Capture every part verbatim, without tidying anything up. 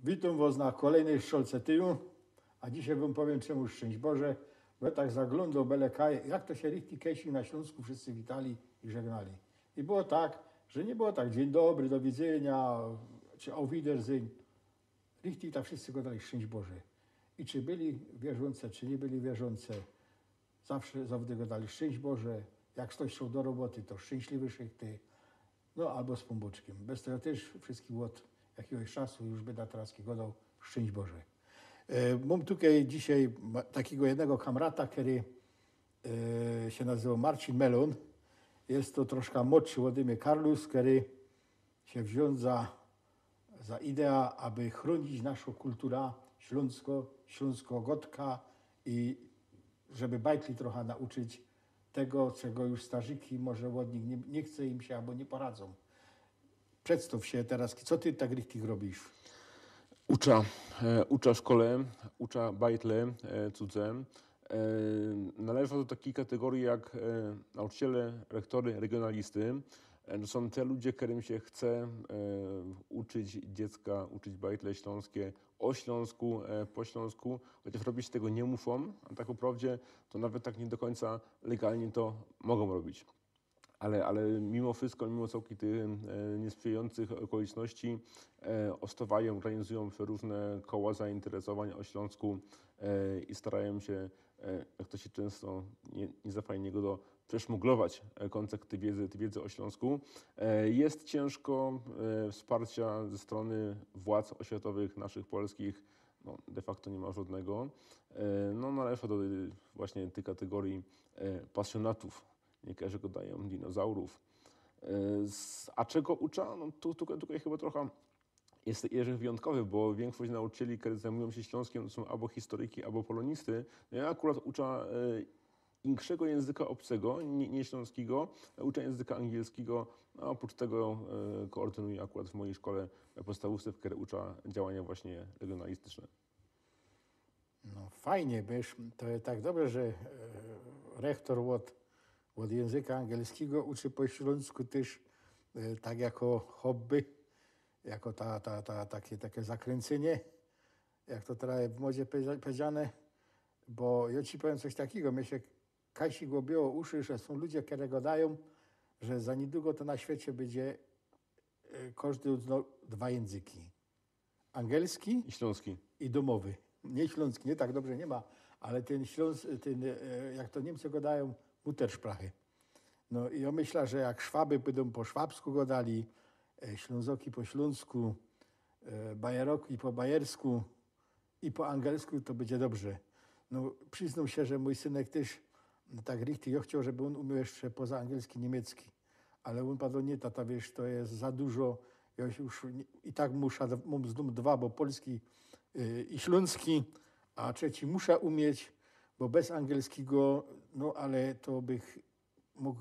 Witōm wŏs na kolejnyj Szolce Tyju, a dzisiej wōm powiym, czymu Szczyńść Boże, bo jŏ tak zaglōndoł bele kaj, jak to sie richtig kejsik na Ślōnsku wszyscy witali i żegnali. I było tak, że niy było tak: „Dziyń dobry, do widzynio”, czy „Auf Wiedersehen”. Richtig tak wszyscy gŏdali „Szczyńść Boże”. I czy byli wierzōnce, czy niy byli wierzōnce, zawsze, zawsze gŏdali „Szczyńść Boże”. Jak ftoś szoł do roboty, to „Szczyńśliwyj szychty”, no abo z Pōnbōczkiym. Bez tego tyż wszyscy ôd jakigoś czasu już byda teroz gŏdoł „Szczyńść Boże”. E, mōm tukej dzisiej ma-, takigo jednego kamrata, kery, e, sie nazywoł Marcin Melun. Je to troszka modszy ôdy mie Karlus, kery sie wziōn za, za idea, aby chrōnić naszõ kultura ślōnsko, ślōnskõ gŏdka i żeby bajtli trocha nauczyć tego, czego już starzyki może ôd nich niy, niy chce im sie abo niy poradzōm. Przedstŏw sie teroz, co ty tak richtig robisz? Ucza, e, ucza w szkole, ucza bajtle, e, cudze. E, należã do takij kategoryje jak, e, nauczyciele, rektory, regionalisty. E, to sōm te ludzie, kerym sie chce, e, uczyć dziecka, uczyć bajtle ślōnskie ô Ślōnsku, e, po ślōnsku, chociŏż robić tego niy muszōm, a tak po prŏwdzie to nawet tak niy do kōńca legalnie to mogōm robić. Ale, ale mimo wszysko, mimo cołkij tych, e, niysprzijajōncych ôkoliczności, e, ôstŏwajōm, ôrganizujōm przerożne koła zajinteresowań ô Ślōnsku, e, i starajōm sie, e, jak to sie czynsto niy, niy za fajnie gŏdŏ, przeszmuglować, e, kōncek tyj wiedzy, tyj wiedzy ô Ślōnsku. E, je ciynżko, e, wsparciŏ ze strōny władz ôświatowych naszych polskich, no, de facto niy ma żŏdnego. E, no, należã do, e, właśnie tyj kategoryje, e, pasjōnatōw, niykerzy gŏdajōm dinozaurōw. E, s-, a czego ucza? No, tu, tu, tukej chyba trocha je, je wyjōntkowy, bo wiynkszość nauczycieli, kerzy zajmujōm sie Ślōnskim, to sōm abo historyki, abo polonisty. No, jŏ akurat ucza, e, inkszego jynzyka ôbcego, niy, niy ślōnskigo, ucza jynzyka angielskigo, a ôprōcz tego, e, koordynuja akurat w mojij szkole podstawōwce, w kerej ucza działania właśnie regionalistyczne. No fajnie, bo już to je tak dobrze, że, e, rektor ôd, ôd jynzyka angielskigo uczy po ślōnsku tyż, e, tak jako hobby, jako ta, ta, ta, take, take zakryncynie, jak to teroz w modzie powie-, powiedziane, bo jŏ ci powiym coś takigo, mie sie kajsik ôbijŏ uszy, że sōm ludzie, kerzy gŏdajōm, że za niydługo to na świecie bydzie, e, kożdy uznŏ dwa jynzyki. Angielski I ślōnski. I dōmowy. Niy ślōnski, niy tak dobrze niy ma, ale tyn ślōns-, tyn, e, jak to Niymcy gŏdajōm, Muttersprache. No i jŏ myślã, że jak Szwaby bydōm po szwabsku gŏdali, e, Ślōnzoki po ślōnsku, e, Bajeroki po bajersku i po angielsku, to bydzie dobrze. No, prziznōm sie, że mōj synek tyż tak richtig, jŏ chcioł, żeby ôn umioł jeszcze poza angielski niymiecki. Ale ôn padŏł: „Niy, tata, wiysz, to je za dużo. Jŏ już niy, i tak muszã, mōm, znōm dwa, bo polski, y, i ślōnski, a trzeci muszã umieć, bo bez angielskigo, no, ale to bych mōg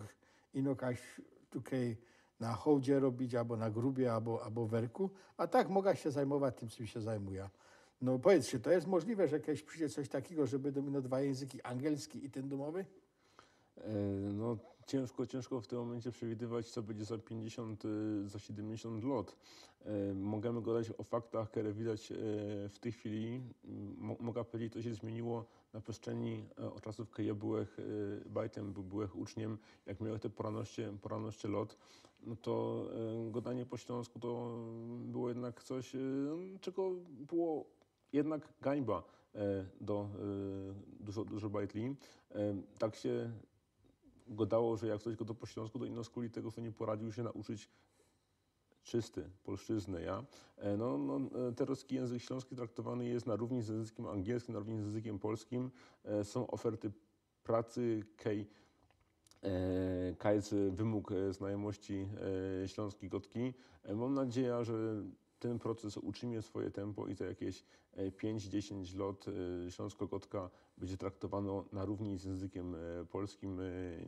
ino kaś tukej na hołdzie robić, abo na grubie, abo, abo w erku, a tak moga sie zajmować tym, czym sie zajmujã”. No powiedzcie, to je możliwe, że kejś przidzie coś takigo, że bydōm ino dwa jynzyki, angielski i tyn dōmowy? E, no, ciynżko, ciynżko w tym mōmyncie przewidywać, co bydzie za piyńćdziesiōnt, e, za siedymdziesiōnt lŏt. E, możymy gŏdać ô faktach, kere widać, e, w tyj chwili. Mo-, moga powiedzieć, co sie zmiyniło na przestrzeni, e, ôd czasōw, kej jŏ bōł, e, bajtym, bōł, bōł uczniym, jak miołech te pŏrŏnŏście, pŏrŏnŏście lŏt, no to, e, gŏdanie po ślōnsku to było jednak coś, e, czego było jednak gańba, e, do, e, dużo, dużo bajtli. E, tak sie gŏdało, że jak ftoś gŏdŏ po ślōnsku, to ino skuli tego, że niy poradziōł sie nauczyć czysty polszczyzny, ja. E, no, no, e, terŏzki jynzyk ślōnski traktowany je na rōwni z jynzykiym angielskim, na rōwni z jynzykiym polskim. E, sōm ôferty pracy, kej, e, kaj je wymōg, e, znajōmości, e, ślōnskij gŏdki. E, mōm nadzieja, że tyn proces utrzimie swoje tempo i za jakeś, e, piyńć, dziesiyńć lŏt, e, ślōnskŏ gŏdka bydzie traktowanŏ na rōwni z jynzykiym, e, polskim, e,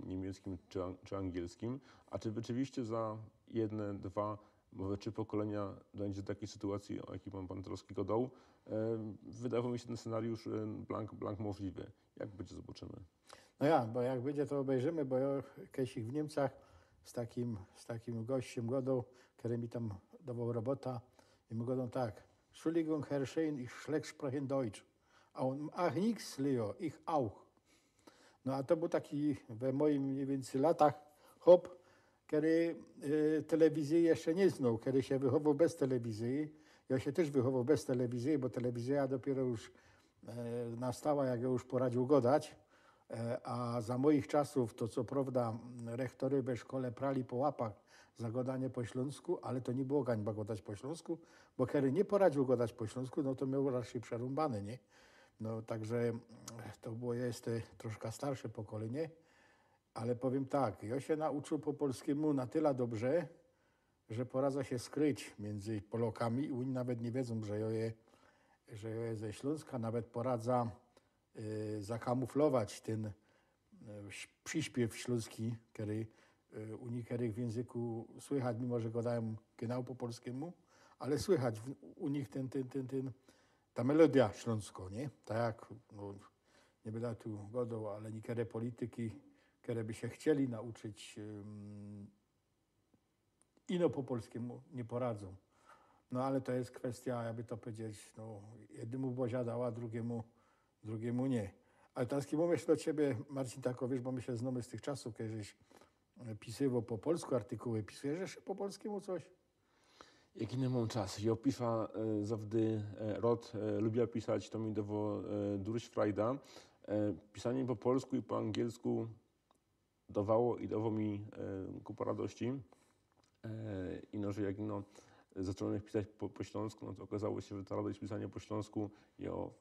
niymieckim czy an-, czy angielskim. A czy rzeczywiście za jedne, dwa, może trzi pokolynia dōńdzie do takij sytuacyje, ô jakij pōn, pōn terŏzki gŏdoł? E, wydŏwoł mi sie tyn scynariusz, e, blank, blank możliwy. Jak bydzie, zobaczymy. No ja, bo jak bydzie, to ôbejrzymy, bo jŏ kejś w Niymcach z takim, z takim gościym gŏdoł, kery mi tam dŏwoł robota i my gŏdōm tak: „Entschuldigung, Herr Schein, ich schlecht sprechen Deutsch.” A on: „Ach, nix, Leo, ich auch.” No a to bōł taki we mojim mnij wiyncyj latach chop, kery y, telewizyje jeszcze niy znoł, kery sie wychowoł bez telewizyje. Jŏ sie tyż wychowoł bez telewizyje, bo telewizyja dopiyro już e, nastała, jak jŏ już poradziōł godać. E, a za moich czasōw to co prowda rechtory we szkole prali po łapach za godanie po ślōnsku, ale to niy było gańba godać po ślōnsku, bo kery niy poradziōł godać po ślōnsku, no to mioł raczyj przerōmbane, niy? No także to było jeszcze troszka starsze pokolynie, ale powiym tak, jŏ sie nauczōł po polskimu na tela dobrze, że poradza sie skryć miyndzy Polokami i ôni nawet niy wiedzōm, że jŏ je, że jŏ je ze Ślōnska, nawet poradza y, zakamuflować tyn y, ś- prziśpiyw ślōnski, kery y, u niykerych w jynzyku słychać, mimo że godajōm genau po polskimu, ale słychać w, u nich tyn, tyn, tyn, tyn, ta melodia ślōnsko, niy? Tak jak, no, niy byda tu godoł, ale niykere polityki, kere by sie chcieli nauczyć ym, ino po polskimu niy poradzōm. No ale to je kwestyjŏ, jakby to pedzieć, no, jednymu Bozia dała, drugimu, drugimu niy. Ale teroz mōm jeszcze do ciebie, Marcin, tako, wiysz, bo my sie znōmy z tych czasōw, kedy żeś e, pisywoł po polsku artykuły. Pisujesz jeszcze po polskimu coś? Jak ino mōm czas? Jŏ piszã e, zawdy e, rod, e, lubiã pisać, to mi dowo e, durś frajda. E, pisanie po polsku i po angielsku dowało i dowo mi e, kupa radości. E, ino, że jak ino zaczōnōm pisać po, po ślōnsku, no to ôkazało sie, że ta radość pisania po ślōnsku je o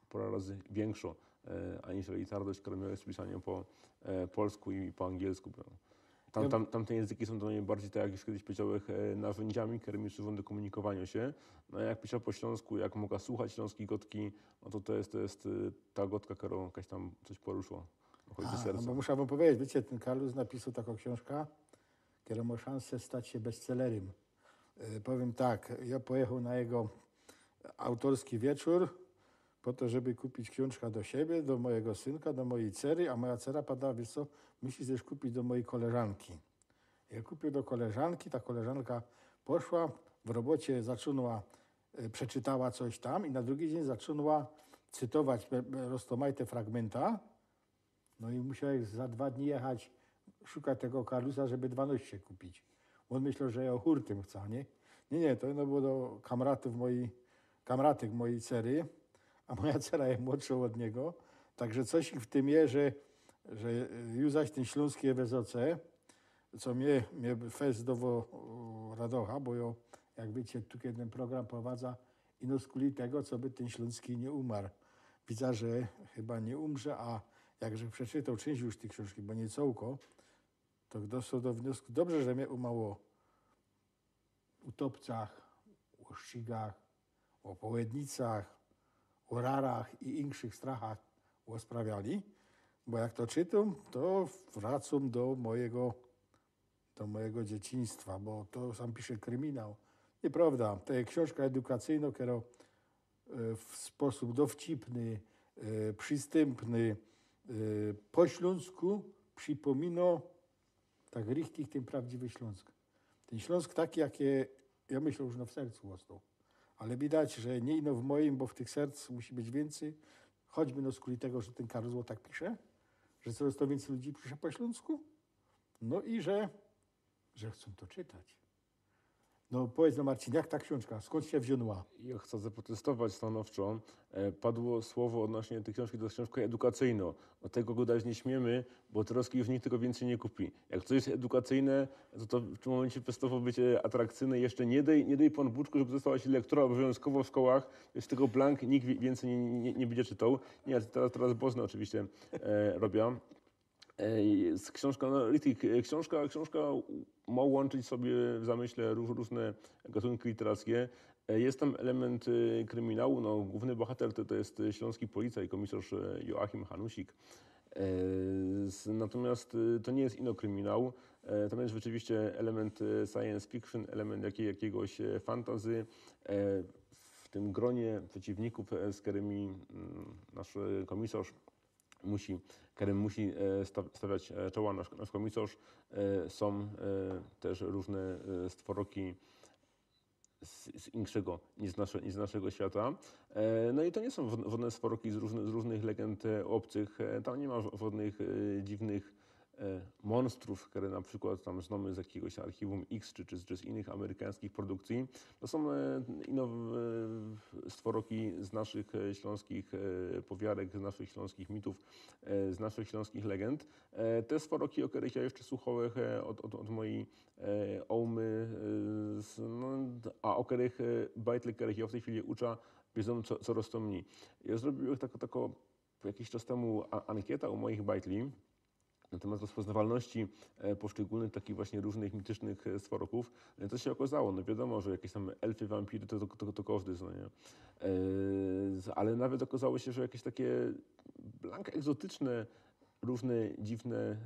pora razy wiynkszŏ, e, aniżeli ta radość, kerõ miołech z pisaniŏ po e, polsku i po angielsku. Bo tam, tam, tamte jynzyki sōm do mie bardzij, tak jak już kejś pedziałech, e, narzyndziami, kere mi służōm do kōmunikowaniŏ sie. No a jak piszã po ślōnsku, jak mogã słuchać ślōnskij godki, no to to je, to je e, ta godka, kerõ jakoś tam coś poruszŏ. Dochodzi do serca. No bo muszã wōm pedzieć, wiycie, tyn Karlus napisoł takõ ksiōnżkã, kerõ mŏ szansã stać sie bestsellerym. E, powiym tak, jŏ pojechoł na jego autorski wieczōr po to, żeby kupić ksiōnżkã do siebie, do mojigo synka, do mojij cery, a moja cera padała: „Wiysz co, musisz coś kupić do mojij koleżanki”. Jŏ kupiōł do koleżanki, ta koleżanka poszła, w robocie zaczōnła e, przeczytała coś tam i na drugi dziyń zaczōnła cytować pe- pe- roztōmajte fragmynta. No i musiołech za dwa dni jechać, szukać tego Karlusa, żeby dwanŏście kupić. Ôn myśloł, że jŏ hurtym chcã, niy? Niy, niy, to jedno było do kamratōw mojij, kamratek mojij cery, a moja cera je młodszŏ ôd niego. Także coś w tym je, że, że e, już zaś tyn ślōnski je we zoce, co mie, mie fest dowo radocha, bo jŏ, jak wiycie, tu kedy tyn program prowadzã, ino skuli tego, coby tyn ślōnski niy umar. Widzã, że chyba niy umrze, a jak żech przeczytoł czynść już tyj ksiōnżki, bo niy cołkõ, to doszedł do wniosku, dobrze, że mie ô mało utopcach, ô szczigach, ô połednicach, ô rarach i inkszych strachach ôsprawiali, bo jak to czytōm, to wracōm do mojigo, do mojigo dzieciństwa, bo to sam pisze kryminał. Niy prowda, to je ksiōnżka edukacyjnŏ, kerŏ e, w sposōb dowcipny, e, przistympny, e, po ślōnsku przipōminŏ tak richtig tyn prawdziwy Ślōnsk. Tyn Ślōnsk taki, jaki jŏ myślã, już no w sercu ôstoł. Ale widać, że niy ino w mojim, bo w tych serc musi być wiyncyj. Choćby no skuli tego, że tyn Karlus tak pisze, że corŏz to wiyncyj ludzi pisze po ślōnsku. No i że, że chcōm to czytać. No powiydz no, Marcin, jak ta ksiōnżka, skōnd sie wziōnła? Jŏ chcã zaprotestować stanowczo. E, padło słowo ôdnośnie tyj ksiōnżki, to je ksiōnżka edukacyjnŏ. Ô tego godać niy śmiymy, bo terŏz już nikt tego wiyncyj niy kupi. Jak coś je edukacyjne, to, to w tym mōmyncie przestowo być e, atrakcyjne. Jeszcze niy dej, niy dej Pōn Bōczku, żeby została sie lektura ôbowiōnzkowo w szkołach. Już tego blank nikt wi- wiyncyj niy, niy, niy bydzie czytoł. Niy, ale terŏz, terŏz bozne ôczywiście e, robiã. E, z ksiōnżka, no, richtig, e, ksiōnżka, ksiōnżka mŏ łōnczyć sobie w zamyśle rōż, rōżne gatynki literackie. E, je tam element e, kryminału. No, głōwny bohater to, to je e, ślōnski policjant, kōmisŏrz e, Joachim Hanusik. E, z, natōmiast e, to niy je ino kryminał. E, tam je rzeczywiście element e, science fiction, element jakiej, jakigoś e, fantasy. E, w tym gronie przeciwnikōw, e, z kerymi mm, nasz e, kōmisŏrz musi, kerym musi e, sta- stawiać e, czoła nasz, nasz kōmisŏrz, e, sōm e, tyż rōżne e, stworoki z, z inkszego, niż z, nasze, niż z naszego świata. E, no i to niy sōm wod-, wodne stworki z rōżnych, z rōżnych legend e, ôbcych. E, tam niy ma wo-, wodnych, e, dziwnych e, monstrōw, kere na przikłod tam znōmy z jakigoś archiwum X czy, czy, czy z inkszych amerykańskich produkcyji. To sōm e, ino, e, stworoki z naszych e, ślōnskich e, powiadek, z naszych ślōnskich mitōw, e, z naszych ślōnskich legend. E, te stworoki, ô kerych jŏ jeszcze słuchołech e, ôd, ôd, ôd mojij e, ôjmy, e, z, no, a ô kerych e, bajtle, kerych jŏ w tyj chwili uczã, wiedzōm co, coroz to mnij. Jŏ zrobiłech tako, tako jakiś czas tymu a-, ankieta u mojich bajtli na temat rozpoznawalności e, poszczególnych takich właśnie rōżnych mitycznych e, stworoków. No i co sie ôkŏzało? No wiadōmo, że jakeś tam elfy, wampiry to, to, to, to kożdy zna, niy? E, z-, ale nawet ôkŏzało sie, że jakeś takie blank egzotyczne, rōżne dziwne e,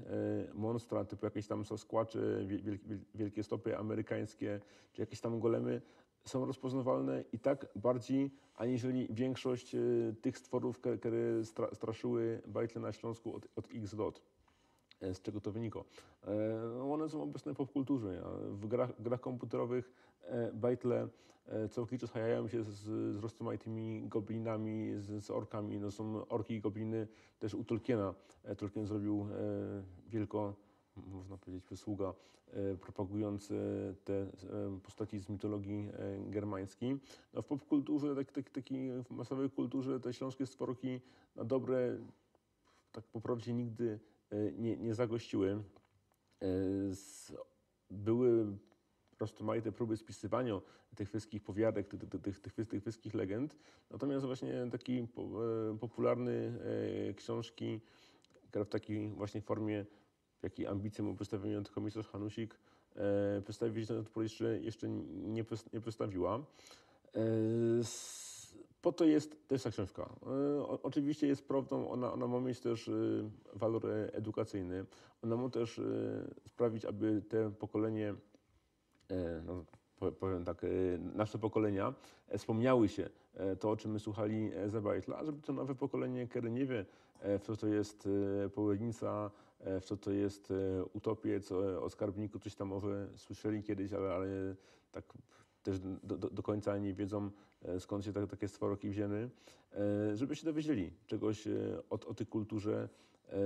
monstra, typu jakeś tam Sasquatche, wiel-, wiel-, wiel-, wielkie stopy amerykańskie, czy jakeś tam golemy, sōm rozpoznawalne i tak bardzij, aniżeli wiynkszość e, tych stworōw, ke-, kere stra-, straszyły bajtle na Ślōnsku ôd, ôd x lot. E, z czego to wyniko? E, no ône sōm ôbecne w popkulturze. A w grach, grach kōmputerowych e, bajtle e, co jakiś czas chajajōm sie z, z rozmajtymi goblinami, z, z orkami. No sōm orki i gobliny tyż u Tolkiena. E, Tolkien zrobiōł e, wielko, można powiedzieć, wysługa, e, propagujōnc e, te e, postaci z mitologii e, germańskij. No, w popkulturze, tak, tak, takij masowyj kulturze te ślōnskie stworki na dobre tak po prŏwdzie nigdy e, niy, niy zagościły. E, z, były rozmajte prōby spisywaniŏ tych wszyskich powiadek, tych, tych, tych, tych, tych wszyskich legend. Natomiast właśnie takie po, e, popularne e, ksiōnżki, kere w takij właśnie formie, w jakij ambicyje mŏ przedstawić, to kōmisŏrz Hanusik e, przedstawić, no, to jeszcze, jeszcze niy, pos- niy przedstawiła. E, s- po to je tyż ta ksiōnżka. E, o- oczywiście je prŏwdōm, ôna, ôna mŏ mieć tyż e, walor e, edukacyjny. Ôna mŏ tyż e, sprawić, aby te pokolynie, e, no, po- powiym tak, e, nasze pokolynia e, spōmniały sie e, to, ô czym my słuchali e, za bajtla, a żeby to nowe pokolynie, kere niy wiy, e, w co to je e, połednica, e, w co to je e, utopiec, e, ô skarbniku coś tam może słyszeli kejś, ale, ale tak tyż do, do, do kōńca niy wiedzōm, e, skōnd sie tak, take stworoki wziyny, e, żeby sie dowiedzieli czegoś e, ô, ô tyj kulturze e,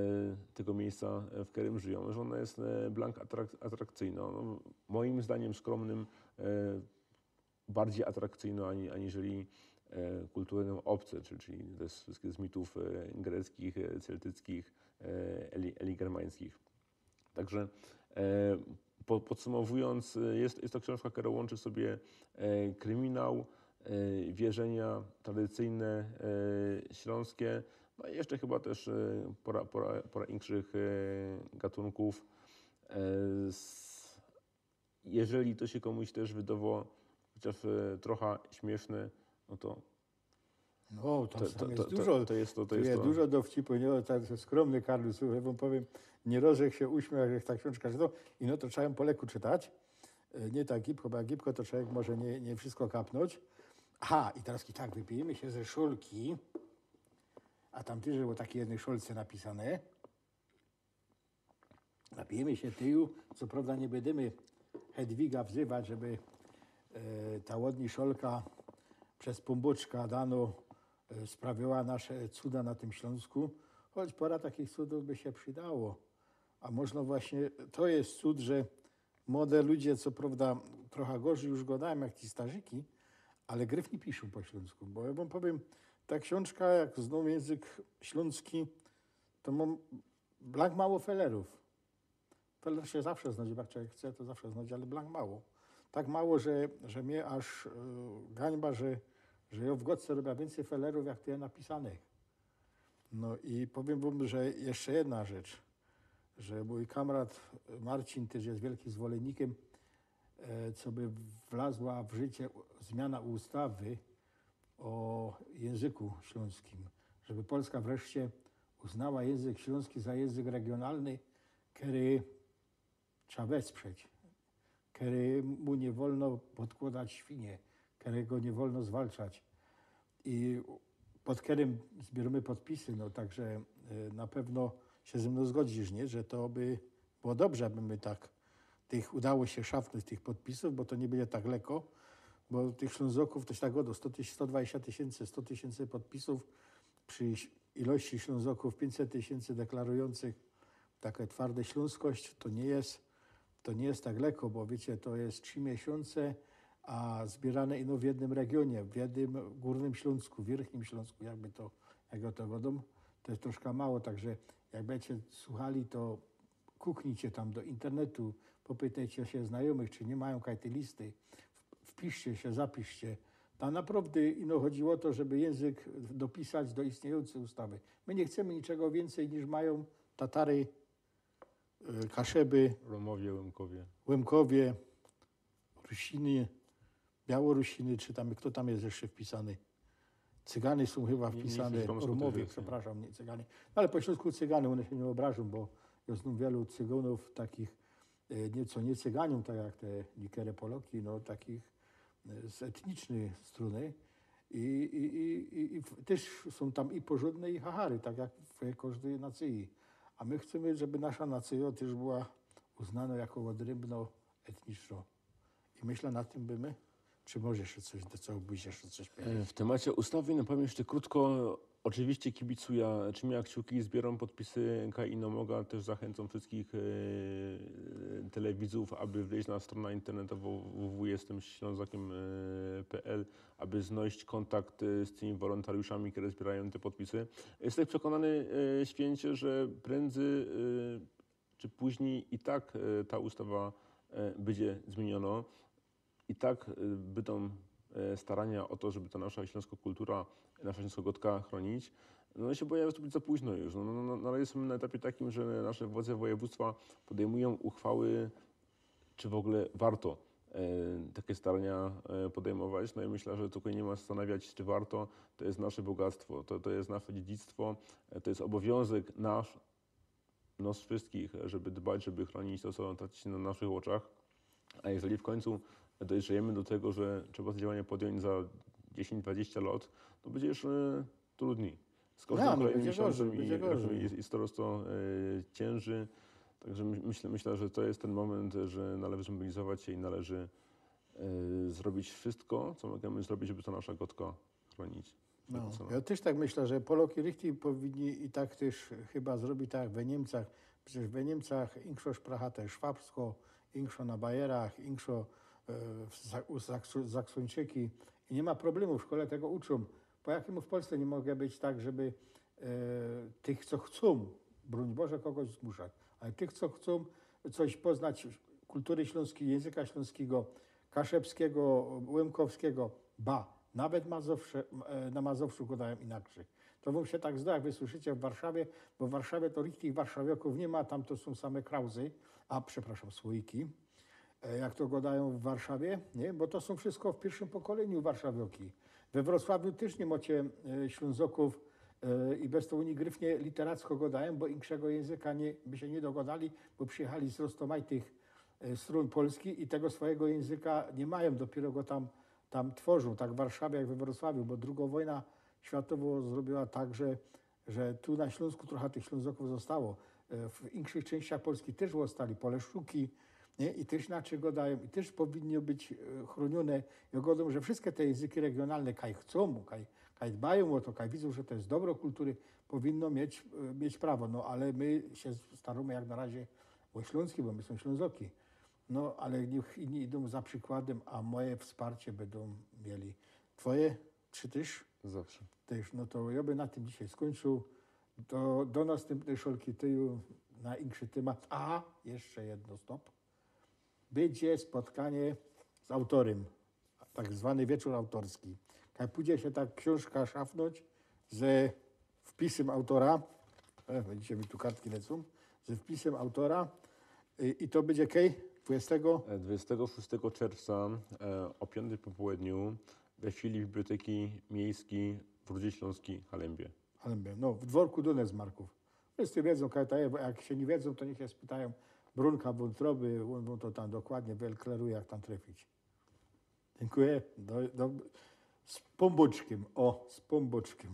tego miyjsca, e, w kerym żyjōm, że ôna je e, blank atrak- atrakcyjnŏ. No, mojim zdaniym skrōmnym e, bardzij atrakcyjnŏ ani, aniżeli e, kultury nōm ôbce, czyli, czyli te wszyske z mitōw e, greckich, e, celtyckich, e, eli, eligermańskich. Także e, po, podsumowujōnc, e, je, je to ksiōnżka, kerŏ łōnczy w sobie e, kryminał, e, wierzenia tradycyjne e, ślōnskie, no i jeszcze chyba tyż e, pora, pora, pora inkszych e, gatunkōw. E, s- Jeżeli to sie kōmuś tyż wydowało chociŏż e, trocha śmiyszne, no to No, tam, to, tam to, jest to, dużo. to, to jest to, to Tu jest jest to. Dużo dowcipōw, niy? Tak skrōmny, Karlu, słuchej, wōm powiym, niy roz żech sie uśmiŏł, żech ta ksiōnżka czytoł. I no to trzeba ym po leku czytać. E, niy tak gibko, bo jak gibko, to człowiek może niy, niy wszysko kapnōńć. Aha, i teroz i tak wypijymy sie ze szolki. A tam tyż było takie jednej szolce napisane. Napijymy sie tyju, co prŏwda niy bydymy Hedwiga wzywać, żeby e, ta łodni szolka bez pōnbōczka dano e, sprawiała nasze cuda na tym Ślōnsku, choć pora takich cudōw by sie przidało. A możno właśnie to je cud, że młode ludzie, co prŏwda trocha gorzyj już godajōm jak ci starzyki, ale gryfnij piszōm po ślōnsku, bo jŏ wōm powiym, ta ksiōnżka, jak znōm jynzyk ślōnski, to mōm blank mało felerōw. Feler sie zawsze znojdzie, jak człowiek chce, to zawsze znojdzie, ale blank mało. Tak mało, że, że mie aż e, gańba, że, że jŏ w godce robia wiyncyj felerōw, jak tu je napisane. No i powiym wōm, że jeszcze jedna rzecz, że mōj kamrat Marcin tyż je wielkim zwolennikym, e, co by wlazła w życie zmiana ustawy ô jynzyku ślōnskim, żeby Polska wreszcie uznała jynzyk ślōnski za jynzyk regiōnalny, kery trzeba wesprzeć, kerymu niy wolno podkłŏdać świnie, kerego niy wolno zwalczać. I pod kerym zbiyrōmy podpisy, no tak że e, na pewno sie ze mnōm zgodzisz, niy? Że to by było dobrze, aby my tak tych, udało sie szafnōńć tych podpisōw, bo to niy bydzie tak leko. Bo tych Ślōnzokōw, to sie tak gŏdŏ, sto tyś-, sto dwadzieścia tysiyncy, sto tysiyncy podpisōw przi ilości Ślōnzokōw, piyńćset tysiyncy deklarujōncych takie twarde ślōnskość, to niy ma, to niy ma tak lekko, bo wiycie, to ma trzi miesiōnce, a zbiyrane ino w jednym regiōnie, w jednym Gōrnym Ślōnsku, Wiyrchnim Ślōnsku, jakby to, jak jŏ to gŏdōm, to ma troszkã mało, tak że jak bydziecie słuchali, to kuknijcie tam do internetu, popytejcie sie znajōmych, czy niy majōm kaj tyj listy, w-, wpiszcie sie, zapiszcie. Tam naprŏwdy ino chodziło ô to, żeby jynzyk dopisać do istniyjōncyj ustawy. My niy chcymy niczego wiyncyj niż majōm Tatary, e, Kaszeby, Romowie, Łemkowie. Łemkowie, Rusiny, Białorusiny, czy tam, fto tam ma jeszcze wpisany? Cygany sōm chyba wpisane, Niy, niy, Romowie, Romowie, przepraszōm, niy Cygany. No ale po ślōnsku Cygany, ône sie niy ôbrażōm, bo jŏ znōm wielu Cygonōw takich, e, niy, co niy Cyganiōm, tak jak te niykerŏ Poloki, no takich, e, z etnicznyj strōny. I, i, i, i, i w-, tyż sōm tam i Porzōndne, i Hachary, tak jak w kożdyj nacyji. A my chcymy, żeby nasza nacyjŏ tyż była uznanŏ jako ôdrymbnŏ etnicznŏ. I myślã, na tym by my, czy możesz jeszcze coś, do czego byś jeszcze coś powiedzieć? E, w tymacie ustowy, no, powiym jeszcze krōtko. Ôczywiście kibicujã, trzimajã kciuki, zbiyrōm podpisy, kaj ino moga. Tyż zachynci wszyjskich, e, telewidzōw, aby wlŏź na strōna internetowõ w w w jestem ślōnzokym, e, p l, aby znojś kōntakt, e, z tymi wolontariuszami, kere zbiyrajōm te podpisy. Jestem przekonany, e, świyncie, że prędzy, e, czy późnij i tak, e, ta ustawa, e, bydzie zmiynionŏ. I tak, e, bydōm, e, starania ô to, żeby ta nasza ślōnskŏ kultura, nasza ślōnskŏ gŏdka chrōnić. No, jŏ sie bojã, że to bydzie za późno już. No, no, no, no, ale jesteśmy na etapie takim, że nasze władze wojewōdztwa podejmujōm uchwały, czy w ogōle warto, e, take starania, e, podejmować. No i myślã, że tukej niy ma co zastanawiać, czy warto. To jest nasze bogactwo, to, to jest nasze dziedzictwo, e, to jest ôbowiōnzek nasz, nos wszyjskich, żeby dbać, żeby chrōnić to, co traci sie na naszych ôczach. A jeżyli w kōńcu dojrzejymy do tego, że trzeba te działania podjōńć za dziesiyńć, dwadzieścia lŏt, to bydzie już, e, trudnij. Z kożdym Ja, no, kolejnym bydzie miesiōnca gorzij, i, bydzie gorzij. i, i to roz-, to, e, cieńży. Tak że my-, myślã, myślã, że to jest ten moment, że należy zmobilizować sie i należy, e, zrobić wszyjsko, co możymy zrobić, żeby ta nasza gŏdka chrōnić. No, Co? jŏ tyż tak myślã, że Poloki richtig powinni i tak tyż chyba zrobić tak jak we Niymcach. Przecież we Niymcach inkszŏ szpracha to je szwabsko, inkszŏ na Bajerach, inkszŏ, e, w Sa-, u Saksu-, Saksōńczyki. I niy ma problymōw, w szkole tego uczōm. Po jakiymu w Polsce niy może być tak, żeby, e, tych, co chcōm, brōń Boże, kogoś zmuszać, ale tych, co chcōm coś poznać kultury ślōnskij, jynzyka ślōnskigo, kaszebskigo, łemkowskigo, ba, nawet Mazowsze, e, na Mazowszu gŏdajōm inakszy. To wōm sie tak zdo, jak wy słyszycie w Warszawie, bo w Warszawie to richtig warszawiokōw niy ma, tam to sōm same krauzy, a, przepraszōm, słoiki, e, jak to gŏdajōm w Warszawie, niy? Bo to sōm wszysko w piyrszym pokolyniu warszawioki. We Wrocławiu tyż niy mŏcie, e, Ślōnzokōw, e, i bez to ôni gryfnie literacko gŏdajōm, bo inkszego jynzyka niy, by sie niy dogŏdali, bo przijechali z roztōmajtych, e, strōn Polski i tego swojigo jynzyka niy majōm, dopiyro go tam, tam tworzōm, tak w Warszawie jak we Wrocławiu, bo drugŏ wojna światowŏ zrobiła tak, że, że tu na Ślōnsku trocha tych Ślōnzokōw ôstało. E, w inkszych czynściach Polski tyż ôstali Poleszczuki, niy? I tyż inaczyj gŏdajōm, i tyż powinno być, e, chrōniōne. Jŏ gŏdōm, że wszyske te jynzyki regiōnalne, kaj chcōm, kaj, kaj dbajōm ô to, kaj widzōm, że to je dobro kultury, powinno mieć, e, mieć prawo. No, ale my sie starōmy jak na razie ô ślōnski, bo my sōm Ślōnzoki. No, ale niych inni idōm za przikładym, a moje wsparcie bydōm mieli. Twoje? Czy tyż? Zawsze. Tyż, no to jŏ bych na tym dzisiej skōńczōł. Do, do nastympnyj szolki tyju na inszy tymat. A, jeszcze jedno, stop. Bydzie spotkanie z autorym, tak zwany wieczōr autorski. Jak pōdzie sie tak ksiōnżka szafnōńć ze wpisym autora, e, dzisiej mi tu kartki lecōm, ze wpisym autora, i, i to bydzie kej? Dwudziestego? E, dwudziestego szóstego czerwca, e, ô piōntyj po połedniu we filii Biblioteki Miejskij w Rudzie Ślōnskij Halembie. Halembie, no, w dworku Dōnek Zmarkōw. Wszyscy wiedzōm, kaj to je, bo jak sie niy wiedzōm, to niych sie spytajōm. Brōnka Wōntroby, ôn, ôn to tam dokładnie wyekleruje, jak tam trefić. Dziynkuję. Do, do, z pōnbōczkiym, ô, z pōnbōczkiym.